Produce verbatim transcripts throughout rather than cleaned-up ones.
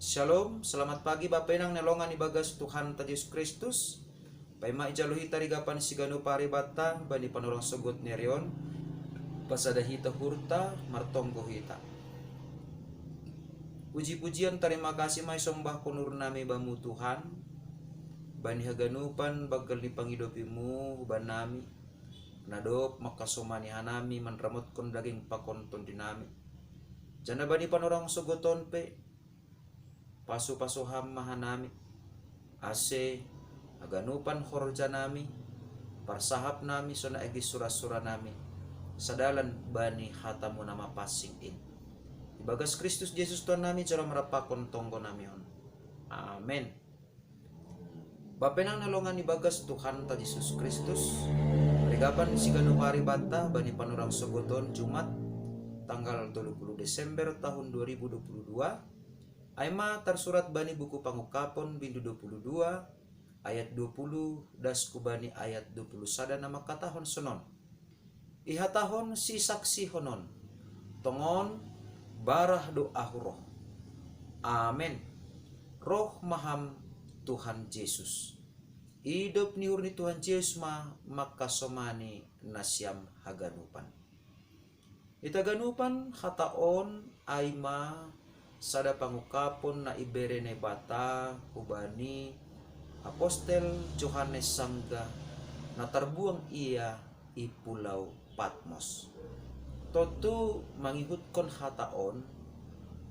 Shalom, selamat pagi Bapa Inang nelongan ibagas Tuhan ta Jesus Kristus. Paima ijalo hita rigapan sigano pari bata bani panorang sogot nerion. Pasada hita hurta, martonggo hita. Puji-pujian tarima kasih mai sombah konur nami bamu Tuhan. Bani haganupan bagal ni pangidopimu huban nami. Nadop makasomani hanami manramotkon daging pakonton di nami. Jana bani panorang sogoton pe pasu-pasu ham mahanami, ase haganupan horja nami, parsahap nami sona egi sura-sura nami, sadalan bani hatamu nama passing in. Ibagas Kristus Jesus Tuhan nami jala marapakon tonggo nami on. Amen. Bapenang nelongan ibagas Tuhan ta Jesus Kristus. Rigapan sigano pari bata bani panorang sogoton Jumat tanggal tolu puluh Desember tahun dua ribu dua puluh dua. Aima tarsurat bani buku pangukapon bindu dua puluh dua ayat dua puluh das kubani ayat dua puluh sada nama katahon sonon. Ihatahon si saksi honon. Tongon barah do ahu roh. Amen. Roh maham Tuhan Jesus. Idop ni hur ni Tuhan Jesus ma makasomani nasiam haganupan. Itaganupan hata on aima sada pangukapon na ibere Naibata hubani apostel Johannes sangga na tarbuang ia i pulau Patmos. Tontu mangihutkon hata on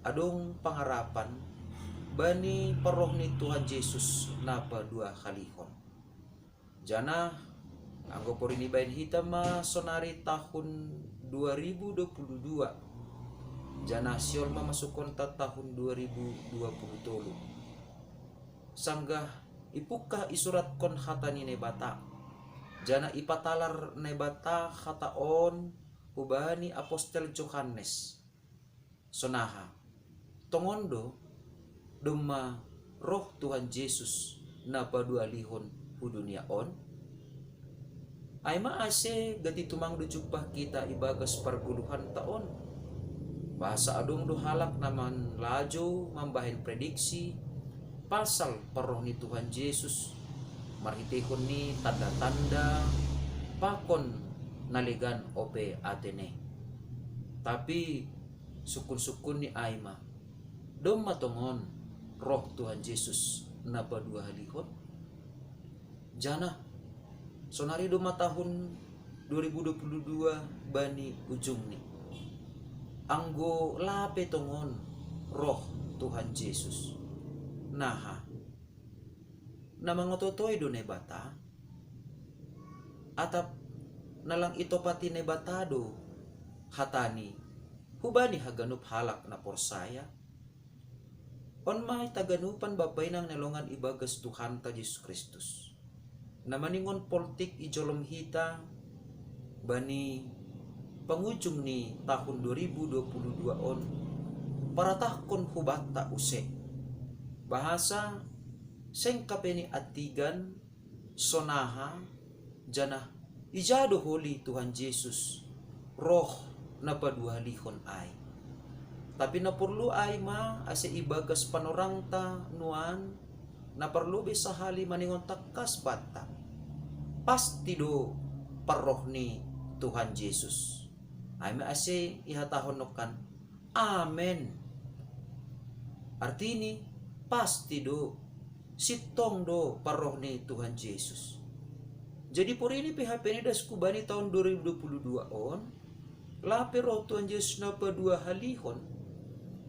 adong pangarapan bani parroh ni Tuhan Jesus na paduahalihon. Jana anggo porini baen hita ma sonari tahun dua ribu dua puluh dua. Jana siol ma masukonta tahun dua ribu dua puluh tolu. Sanggah ipungkah isuratkon hata ni Naibata. Jana ipatalar Naibata hata on hubani apostel Johannes. Sonaha. Tongon do, domma roh Tuhan Jesus na paduahalihon hu dunia on. Aima ase gati tumang do jumpah kita ibagas pargoluhanta on. Bahasa adong do halak na manlajo mambahen prediksi pasal parroh ni Tuhan Jesus marhiteihon ni tanda-tanda pakon na legan ope atene. Tapi sukun-sukun ni aima, domma tongon roh Tuhan Jesus na paduahalihon. Jana sonari domma tahun dua ribu dua puluh dua bani ujungni. Anggo lape tongon roh Tuhan Jesus. Naha. Na mangototoi do Naibata. Atap na lang itopati Naibata do hatani hubani haganup halak na porsaya. On ma itaganupan Bapa Inang nelongan ibagas Tuhanta Jesus Kristus. Na maningon poltik ijolom hita bani pangujung ni tahun dua ribu dua puluh dua on paratahkon hubanta use. Bahasa seng kapeni atigan sonaha janah ija do holi Tuhan Jesus roh na paduahalihon ai. Tapi na porlu ai ma ase ibagas panorangta nuan na parlu be sahali maningon takkas banta. Pasti do parroh ni Tuhan Jesus. Ai ma ase ihatahon nokkan. Amen. Artini pasti do sintong do parroh ni Tuhan Jesus. Jadi porini pe hapeni das kubani tahun dua ribu dua puluh dua on lape roh Tuhan Jesus na paduahalihon.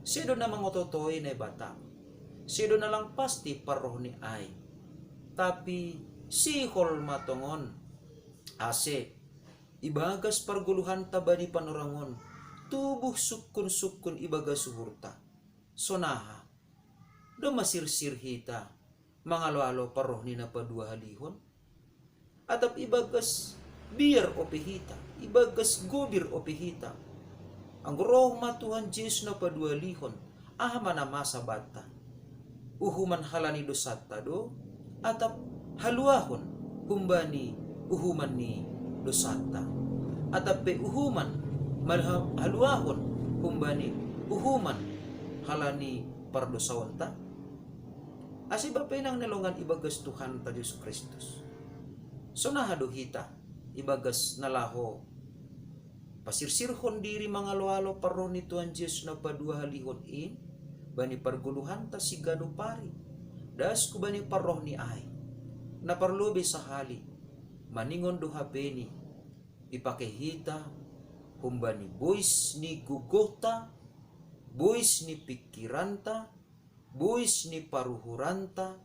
Sedo na mangototoi Naibata. Sedo na lang pasti parroh ni ai. Tapi sihol ma tongon ase ibagas pargoluhanta bani panorangon tubuh sukun-sukun ibagas uhurta. Sonaha. Domma sirsir hita mangalo-alo parroh ni na paduahalihon. Atap ibagas biar ope hita, ibagas gobir ope hita. Anggo roh ma Tuhan Jesus na paduahalihon, aha ma na masa banta? Uhuman halani dosanta do, atap haluahon humbani uhuman ni dosanta? Atap pe uhuman marha-, haluahon humbani uhuman halani pardosaonta? Asi bapa inang na longan ibagas Tuhanta Jesus Kristus. Sonahado hita ibagas na laho pasirsirhon diri mangalo-alo parroh ni Tuhan Jesus na paduahalihon in, bani pargoluhanta siganup ari, das ku bani parroh ni ai. Na parlobei sahali, maningon do hapeni, ipake hita, humbani bois ni gogohta, bois ni pikiranta, bois ni paruhuranta,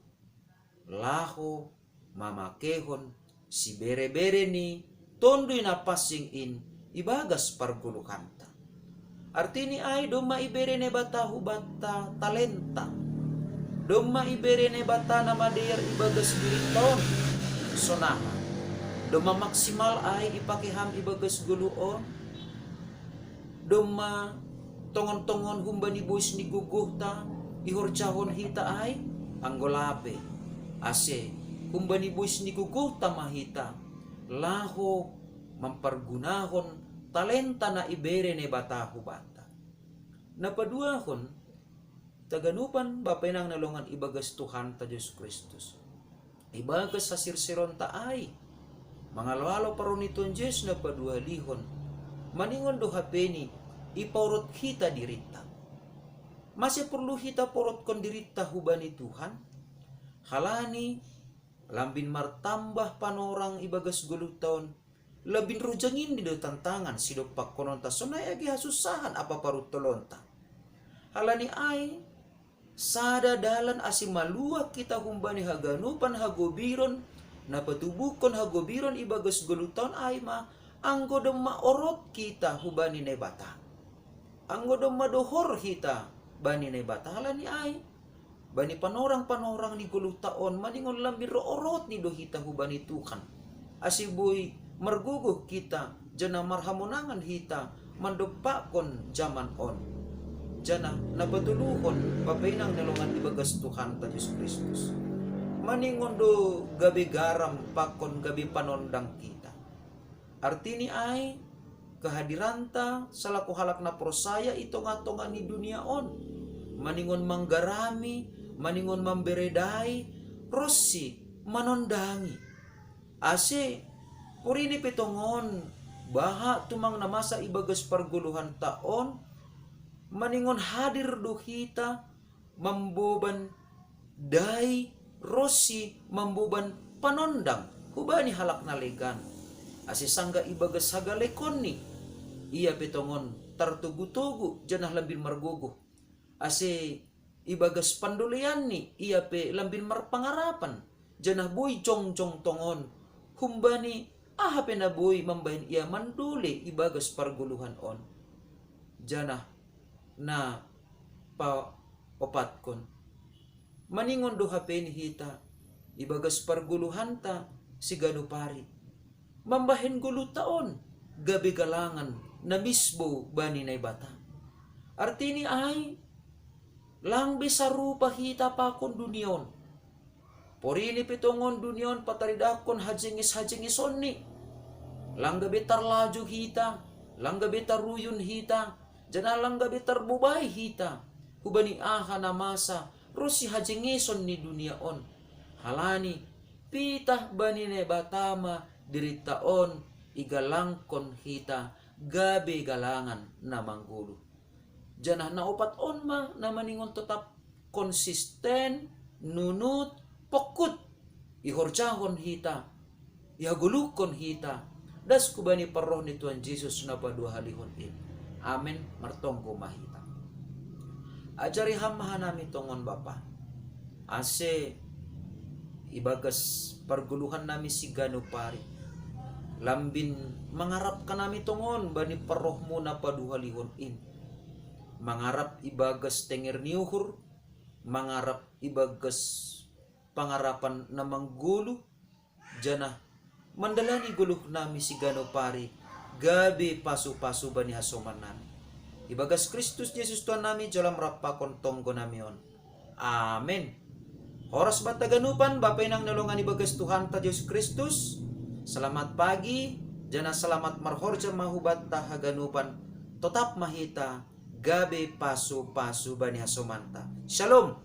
laho mamakehon sibere-bere ni Tonduy Napansing in ibagas pargoluhanta. Artini ai domma ibere Naibata hubanta talenta. Domma ibere Naibata na madear ibagas dirinta on. Sonaha? Domma maksimal ai ipake ham ibagas goluh on? Domma tongon-tongon humbani bois ni gogohta ihorjahon hita ai? Anggo lape. Ase humbani bois ni gogohta ma hita laho mampargunahon talenta na ibere Naibata hubanta. Na paduahon, taganupan bapa inang na longan ibagas Tuhanta Jesus Kristus, ibagas hasirsironta ai, mangalo-alo parroh ni Tuhan Jesus na paduahalihon, maningon do hapeni, ipaorot hita dirinta. Mase porlu hita porotkon dirinta hubani Tuhan? Halani lambin martambah panorang ibagas goluhta on, lambin rujang in do tantangan sidompakkononta, sonai age hasunsahan ampa paruntolonta. Halani ai, sada dalan ase maluah hita humbani haganupan hagobiron, na patubuhkon hagobiron ibagas goluhta on ai ma, anggo domma orot hita hubani Naibata. Anggo domma dohor hita bani Naibata. Halani ai, bani panorang-panorang ni goluhta on, maningon lambin ro orotni do hita hubani Tuhan. Ase boi margogoh hita, janah marhamonangan hita mandompakkon jaman on. Janah na patoluhon, bapa inang na longan ibagas Tuhanta Jesus Kristus, maningon do gabe garam pakon gabe panondang hita. Artini ai, kehadiranta salaku halak na porsaya i tongah-tongah ni dunia on, maningon manggarami, maningon mamberedai, ronsi manondangi. Ase porini pe tongon, baha tumang na masa ibagas pargoluhanta on, maningon hadir do hita mamboban dai ronsi mamboban panondang hubani halak na legan. Ase sanggah ibagas hagalekonni, ia pe tongon tartogu-togu janah lambin margogoh. Ase ibagas pandoleanni, ia pe lambin marpangarapan, janah boi jongjong tongon humbani aha pe na boi mambahen ia mandole ibagas pargoluhan on. Janah na paopatkon, maningon do hapeni hita ibagas pargoluhanta siganup ari, mambahen goluhta on gabe galangan na misbou bani Naibata. Artini ai, lang be sarupa hita pakon dunia on. Porini pe tongon dunia on pataridahkon hajenges-hajengesonni. Lang gabe tarlaju hita, lang gabe taruyun hita, janah lang gabe tarbobai hita hubani aha na masa ronsi hajengeson ni dunia on. Halani pitah bani Naibata ma dirinta on igalangkon hita gabe galangan na manggoluh. Janah na opat on ma na maningon totap konsisten, nunut, pongkut ihorjahon hita, ihagoluhkon hita, das hubani parroh ni Tuhan Jesus na paduahalihon in. Amen. Martonggo ma hita. Ajari ham ma hanami tongon Bapa, ase ibagas pargoluhannami siganup ari, lambin mangarap hanami tongon bani parrohmu na paduahalihon in. Mangarap ibagas tenger ni uhur, mangarap ibagas pangarapan na manggoluh, janah mandalani goluhnami siganup ari gabe pasu-pasu bani hasomannami. Ibagas Kristus Jesus Tuhannami, jalo am rap pakon tonggonami on. Amen. Horas banta haganupan, bapa inang na longan ibagas Tuhanta Jesus Kristus. Selamat pagi, janah selamat marhorja ma hubanta haganupan. Totap ma hita gabe pasu-pasu bani hasomanta. Shalom.